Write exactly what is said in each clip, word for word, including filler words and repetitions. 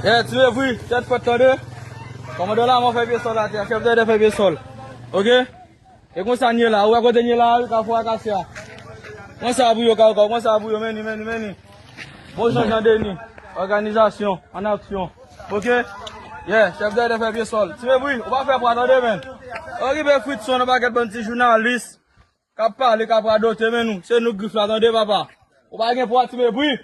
Eh, ti mepri, tèt fwèt tande. Kòmandan Lamò fè pye sòl atè, chèf Dèdè fè pye sòl. Oke? E konsa n ye la, ou wè kote n ye la, wi, Kafou Akasya. Konsa pou yo, Kawkaw, konsa pou yo, meni, meni, meni. Bon jan Jan Deni, òganizasyon, an aksyon. Oke? Yeah, chèf Dèdè fè pye sòl. Ti mepri, ou pa fè pwa tande, men. Okipe Fritson, nan pakèt bann ti jounalis k ap pale, k ap radote, men nou. Se nou k grif la, tande, papa. Ou pa gen pwa, ti mepri.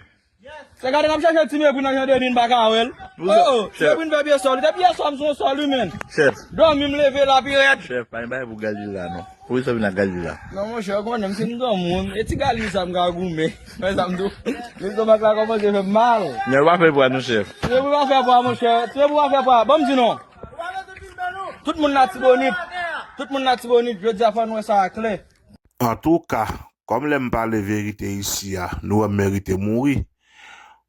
Se gade n ap chèche ti mepri nan Jan Deni, n pa ka wè l. Oh, oh, ti mepri n fè pye sòl. Li te pye sòl, m sou yon sòl, wi, men. Chèf. Dòmi m leve la, pi rèd. Chèf, pa gen bagay pou Galila, non. Poukisa w vin ak Galila? Non, monchè, ou konnen m fin granmoun. E ti Galila sa m ka goumen. Wè sa m di w? Lestomak la kòmanse fè m mal. Nèg pa fè pwa, non, chèf. Ti mepri pa fè pwa, monchè. Ti mepri pa fè pwa. Ban m di non. Tout moun Latibonit. Tout moun Latibonit, jodi a fò n wè sa a klè. Antouka, kòm lè m pale verite isi a, nou wè m merite mouri.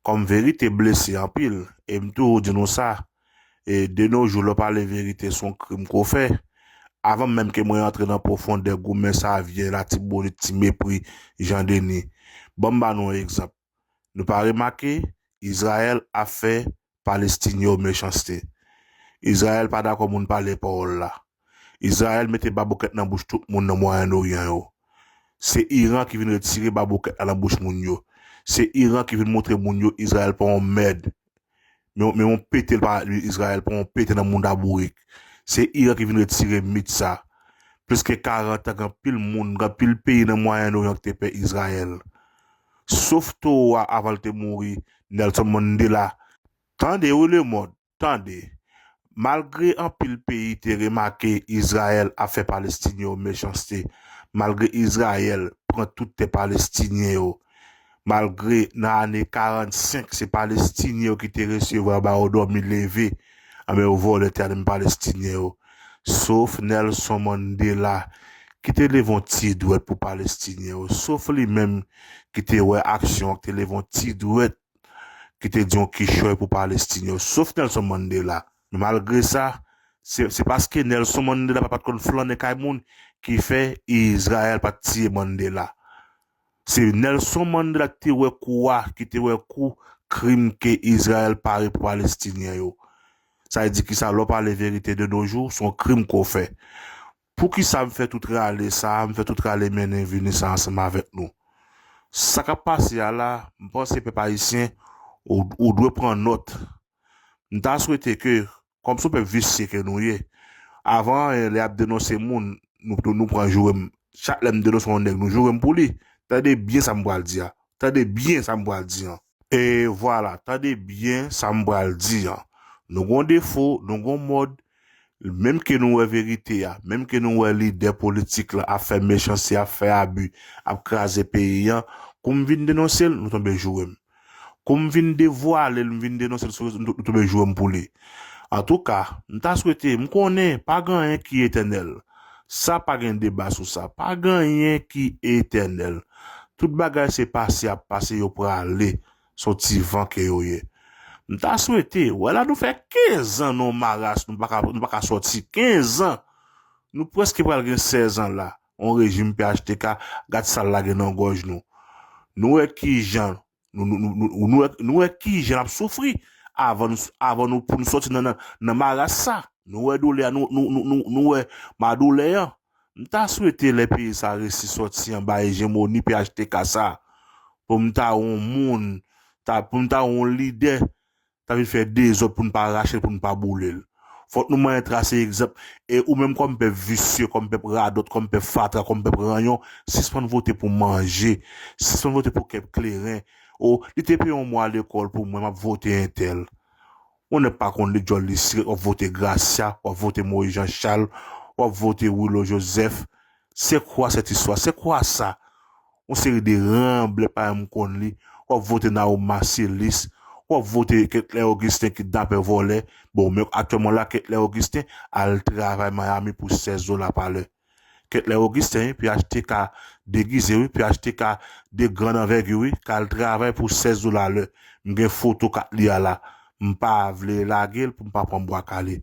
Kòm verite blese anpil, e m toujou di nou sa, e de nos jours, lè w pale verite, se yon krim ke w fè. Avan menm ke mwen antre nan pwofondè goumen sa, vye Latibonit, ti mepri, Jan Deni. Ban m ba nou yon egzanp. Nou pa remake, Izrayèl ap fè Palestinyen yo mechanste. Izrayèl pa dakò moun pale pawòl la. Izrayèl mete baboukèt nan bouch tout moun nan Mwayen Oryan yo. Se Iran ki vin retire baboukèt la nan bouch moun yo. Se Iran ki vin montre moun yo Izrayèl pa yon mèd. Men, men yon pete l pa Izrayèl, pa yon pete nan mouda bourik. Se Iran ki vin retire mit sa. Plis ke karant an, gen anpil moun, gen anpil peyi nan Mwayen Oryan ki te pè Izrayèl. Sof towo a avan l te mouri, Nelson Mandela. Tande wi, lemonn, tande. Malgre anpil peyi te remake Izrayèl ap fè Palestinyen yo mechanste, malgre Izrayèl pran tout tè Palestinyen yo, malgre nan ane karannsenk, se Palestinyen yo ki te resevwa, ba yo dòmi leve, anben yo vòlè tè a nan men Palestinyen yo. Sof Nelson Mandela, ki te leve yon ti dwèt pou Palestinyen yo. Sof li menm ki te wè aksyon an, ki te leve yon ti dwèt, ki te di yon kichòy pou Palestinyen yo. Sof Nelson Mandela. Men malgre sa, se, se paske Nelson Mandela pa, pa t konn flannen kay moun ki fè Izrayèl pa t tiye Mandela. Se Nelson Mandela ki te wè kou a, ki te wè kou krim ke Izrayèl pare pou Palestinyen yo. Sa vle di kisa? Lè w pale verite de nos jours, se yon krim ke w fè. Poukisa m fè tout rale sa a, m fè tout rale mennen vini sa a ansanm avèk nou? Sa k ap pase a la, m panse pèp ayisyen, ou, ou dwe pran nòt. M ta swete ke, kòm se yon pèp visye ke nou ye, avan anyen, lè y ap denonse moun, nou, nou, nou pran joure m. Chak lè m denonse yon nèg, nou joure m pou li. Tande byen sa m pral di a. Tande byen sa m pral di an. E vwala, tande byen sa m pral di an. Nou gon defo, nou gon mòd, menm ke nou wè verite a, menm ke nou wè lidè politik la ap fè mechanste, ap fè abi, ap kraze peyi an, kou m vin denonse l, nou tonbe joure m. Kou m vin devwale l, m vin denonse l sou rezo, nou tonbe joure m pou li. Antouka, m ta swete, m konnen pa gen anyen ki etènèl. Sa pa gen deba sou sa. Pa gen anyen ki etènèl. Tout bagay se pase y ap pase, yo prale. Se yon ti van ke yo ye. M ta swete, wè la nou fè kenz an nan yon maras, nou pa ka, nou pa ka sòti. Kenz an! Nou prèske pral gen sèz an la. Yon rejim P H T K, gad sa l lage nan gòj nou. Nou wè kijan, nou, nou, nou, nou, nou wè, nou wè kijan n ap soufri avan nou, avan nou, pou nou sòti nan, nan, nan maras sa. Nou wè doulè a, nou, nou, nou, nou, nou wè madoulè an. M ta swete lè peyi sa resi sòti anba ejemoni P H T K sa, pou m ta wè yon moun, ta, pou m ta wè yon lidè, ta vin fè dezòd pou n pa rache l, pou n pa boule l. Fòk nou manyen trase egzanp. E ou menm kòm pèp visye, kòm pèp radòt, kòm pèp fatra, kòm pèp ranyon, sispann vote pou manje, sispann vote pou kèk kleren. O, li te peye yon mwa lekòl pou mwen, m ap vote entèl. Yon nèg pa konn li djòl li sirèt, w ap vote Gracia, w ap vote Moïse Jean Charles, w ap vote Willo Joseph. C'est quoi cette histoire? C'est quoi ça? Yon seri de ranblè pa janm konn li. W ap vote Naomi Marcellus, w ap vote Kettler Augustin kidnapè vòlè. Bon, men aktyèlman la, Kettler Augustin al travay Miami pou sèz dola pa lè. Kettler Augustin, wi, P H T K degize, wi, P H T K de grande envergure, wi, k al travay pou sèz dola lè. M gen foto kat li a la. M pa vle lage l pou m pa pran bwa kale.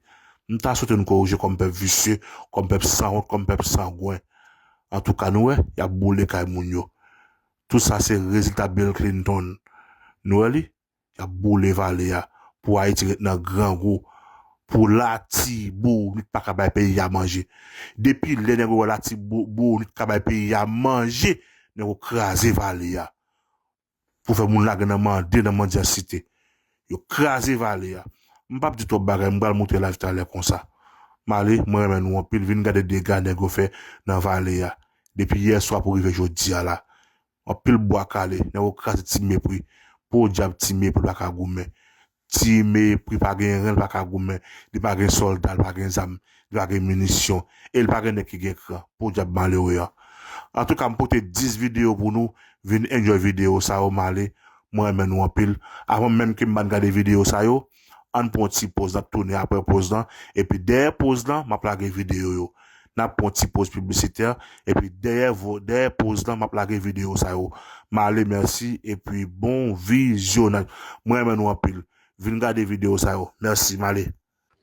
M ta swete nou korije kòm pèp visye, kòm pèp sanwont, kòm pèp sangwen. Antouka, nou wè, y ap boule kay moun yo. Tout sa se rezilta Bill Clinton. Nou wè li? Y ap boule vale a. pou Ayiti ret nan grangou, pou Latibonit pa ka bay peyi a manje. Depi lè nèg yo wè Latibonit ka bay peyi a manje, nèg yo kraze vale a. Pou fè moun lage nan mande, nan mandyansite. Yo kraze vale a. M p ap di twòp bagay, m pral monte live talè konsa. M ale, mwen renmen nou anpil, vin gade dega nèg yo fè nan vale a. Depi yè swa pou rive jodi a la. Anpil bwa kale, nèg yo kraze Ti Mepri. Podyab Ti Mepri pa ka goumen. Ti Mepri pa gen ren, li pa ka goumen. Li pa gen sòlda, li pa gen zam, li pa gen minisyon. E li pa gen nèg ki gen kran. Podyab malere a. Antouka, m pote dis videyo pou nou. Vin enjoy videyo sa yo, m ale. Mwen renmen nou anpil. Avan menm ke m bann gade videyo sa yo, ann pran yon ti poz, n ap tounen apre poz lan. Epi dèyè poz lan, m ap lage videyo yo. N ap pran yon ti poz piblisitè. Epi dèyè, vo- dèyè poz lan, m ap lage videyo sa yo. M ale, mèsi. Epi bon vizyonaj. Mwen renmen nou anpil. Vin gade videyo sa yo. Mèsi, m ale.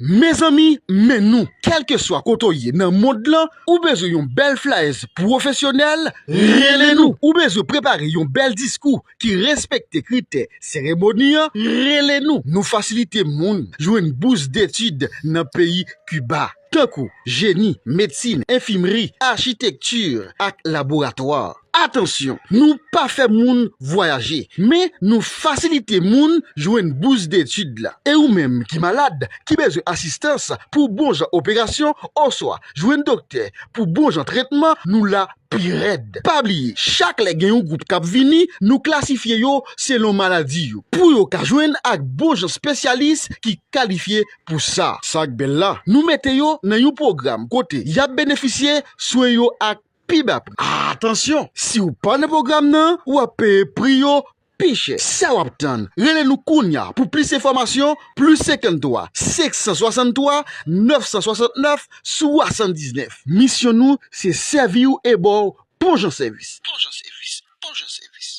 Mezanmi, men nou, kèlkeswa kote w ye nan mond lan, ou bezwen yon bèl flyers pwofesyonèl, rele nou. Ou bezwen prepare yon bèl diskou ki respekte kritè seremoni an, rele nou. Nou fasilite moun jwenn bous detid nan peyi Kiba, tankou jeni, medsin, enfimri, achitekti ak laboratwa. Atansyon, nou pa fè moun vwayaje, men nou fasilite moun jwenn bous detid la. E ou menm ki malad, ki bezwen asistans pou bon jan operasyon, oswa jwenn doktè pou bon jan tretman, nou la pi rèd. Pa bliye, chak lè gen yon gwoup k ap vini, nou klasifye yo selon maladi yo, pou yo ka jwenn ak bon jan espesyalis ki kalifye pou sa. Sa k bèl la, nou mete yo nan yon pwogram kote y ap benefisye swen yo ak pi ba pri. Atansyon, si w pa nan pwogram nan, w ap peye pri yo pi chè. Sa w ap tann? Rele nou kounye a pou plis enfòmasyon, plis senkanntwa, senk san swasanntwa, nèf san swasantnèf, swasanndiznèf. Misyon nou, se sèvi w e ba w bon jan sèvis. Bon jan sèvis, bon jan sèvis.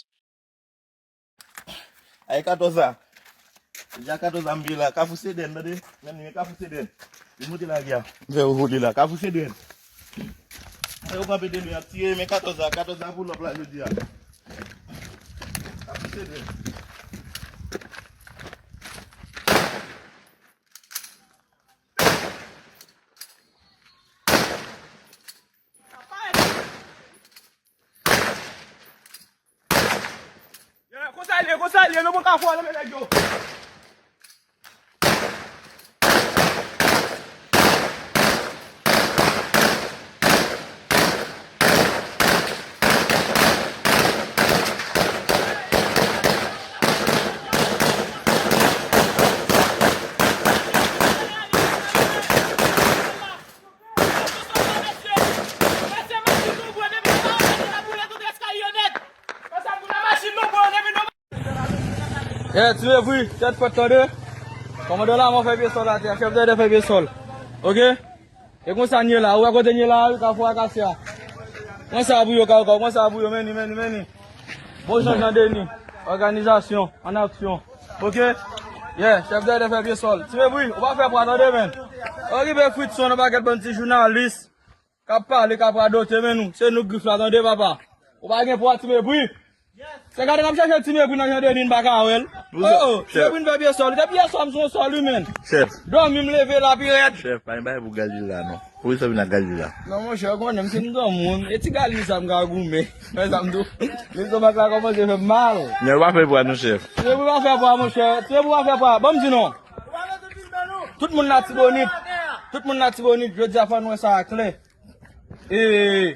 Ay, katòz la. Deja katòz la, m vye la. Kafou Sedèn, tande? Men, men Kafou Sedèn. Li monte lage a. M fè ou vole la. Kafou Sedèn. Mwen, yo kanpe de lwen, y ap tire, men katòz la. Katòz la, pull up la, jodi a. Kafou Sedèn. Yeah, konsa l ye, konsa l ye, nou pran kafou a nan men nèg yo. Eh, Ti Mepri, tèt fwèt tande. Kòmandan Lamò fè pye sòl atè, chèf dèdè fè pye sòl. Oke? E konsa n ye la, ou wè kote n ye la, wi, Kafou Akasya. Pran sa pou yo, Kawkaw, pran sa pou yo, men ni, men ni, men ni. Bon jan Jan Deni, òganizasyon, an aksyon. Oke? Yeah, chèf dèdè fè pye sòl. Ti Mepri, ou pa fè pwa tande, men. Okipe Fritson, yon pakèt bann ti jounalis k ap pale, k ap radote, men nou. Se nou k grif la, tande, papa. Ou pa gen pwa, Ti Mepri. Se gade m ap chèche Ti Mepri nan Jan Deni, m pa ka wè l. Oh, oh, Ti Mepri fè pye sòl. Li te pye sòl, m sou sòl, wi, men. Chèf. Dòmi m leve la pi rèd. Chèf, pa gen bagay pou Galila, non. Poukisa vin ak Galila? Non, monchè, ou konnen m se yon granmoun. E ti Galila sa m ka goumen. Wè sa m di w? Lestomak la kòmanse fè m mal. Men ou pa fè pwa, non, chèf. Ti Mepri pa fè pwa, monchè. Ti Mepri pa fè pwa. Ban m di non. Tout moun Latibonit. Tout moun Latibonit, jodi a fò nou wè sa klè. E,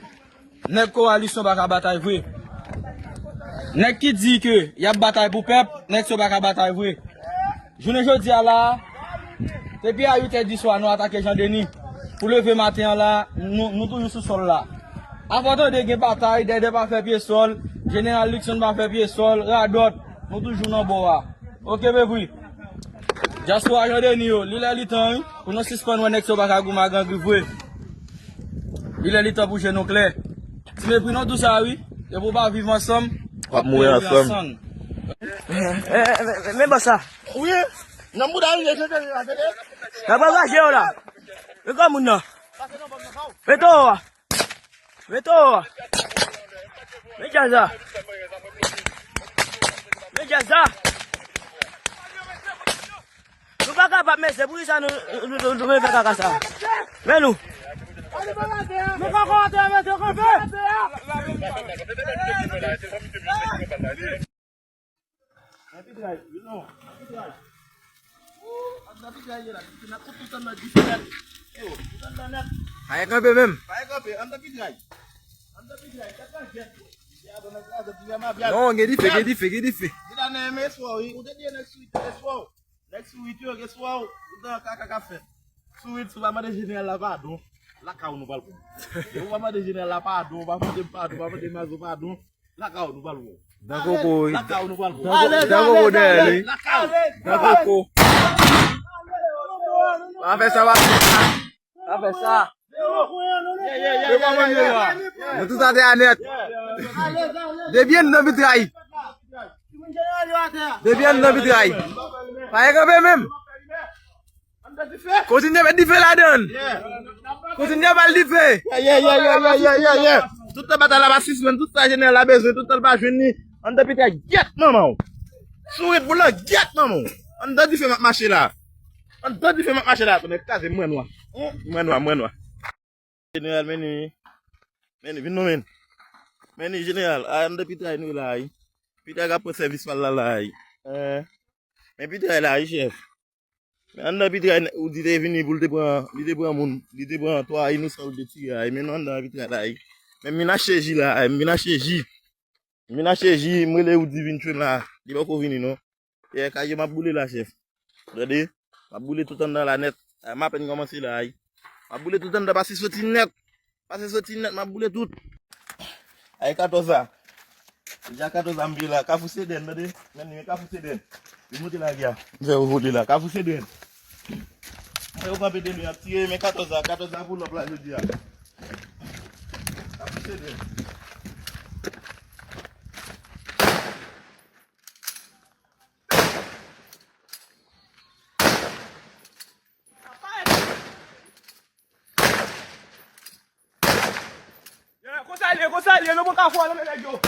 nèg kowalisyon pa ka batay vre. Nèg ki di ke y ap batay pou pèp, nèg sa yo pa ka batay vre. Jounen jodi a la, depi a uit è di swa, nou atake Jan Deni. Pou leve maten an la, nou, nou toujou sou sòl la. Afò tande gen batay, Dèdè pa fè pye sòl, Jeneral Luckson pa fè pye sòl, radòt, nou toujou nan bò a. Oke, Mepri. Dyaspora Jan Deni yo, li lè li tan, wi, pou nou sispann wè nèg sa yo pa ka goumen ak Gran Grif vre. Li lè li tan pou je nou klè. Ti Mepri, nou di w sa, wi. Depi w pa viv ansanm, w ap mouri ansanm. Men, men, men, men bòs la. Wi. Nan mouda wi, je te la, tande. N ap angaje yo la. Men granmoun nan. Men towo a. Men towo a. Men djaz la. Men djaz la. Pap mesye, poukisa nou, nou, nou, nou, nou fè kaka sa? Men nou. Nou pa konn antre mesye, konn fè. Nan pitray, non, nan pitray. Ou, an nan pitray ye la, pitray nan tout, tout an nan diferan. Yo, tout an nan nèt. Pa gen kanpe menm. Pa gen kanpe, an nan pitray. An nan pitray, tèt nan jèt. Pitray a nan kraze, pitray mafya. Non, gen dife, gen dife, gen dife. Pitray nan men eswa, wi. Ou te di nèg sou wi, eswa. Nèg sou wi, yo, eswa. Tout an kaka ka fèt. Sou wi, si w pa mande jeneral la padon, lakay ou nou pral pran. Yo, ou pa mande jeneral la padon, ou pa mande m padon, ou pa mande Mazo padon. Lakay ou nou pral wè. Dan koko, wi. Lakay ou nou pral wè. Dan koko dèyè li. Lakay ou. Dan koko. Pa fè sa, pa fè sa. Pa fè sa. Yo, kòman ye la? Nou tout atè a nèt. Depi anndan pitray. Depi anndan pitray. Pa gen kanpe menm. Kontinye met dife ladan. Kontinye ba l dife. Tout tan batay la pa sispann, tout sa jeneral la bezwen, tout tan l pa jwenn li. Anndan pitray, gyèt manman w. Sourit pou lan, gyèt manman w. Anndan dife m ap mache la. Anndan dife m ap mache la. Tonnè kraze m, mwen nwa. Mwen nwa, mwen nwa. Jeneral, men ni. Men ni, vin non men. Men ni, jeneral, a, anndan pitray nou la, wi. Pitray ka pran sèvis pa l la, la, wi. Eh. Men pitray la, wi, chèf. Men anndan pitray, ou di te vini pou l te pran, li te pran moun, li te pran twa inosan ou te tire a, men nou anndan pitray la, wi. Men m vin achte ji la, m vin achte ji. M vin achte ji, m rele ou di vin tchwe m la, li poko vini non. Yè, kay yo m ap boule la, chèf. Tande? M ap boule tout anndan la nèt. A, m apèn kòmanse la, wi. M ap boule tout anndan, pase soti nèt. Pase soti nèt, m ap boule tout. Ay, katòz la. Deja katòz la m vye la. Kafou Sedèn, tande? Men li, men Kafou Sedèn. Li monte la, gya. M fè yo vole la. Kafou Sedèn. M fè yo kanpe de lwen, ap tire, men katòz la. Katòz la pou lòp la, jodi a. Kafou Sedèn. Yeah, konsa l ye, konsa l ye, nou pran kafou a nan men nèg yo.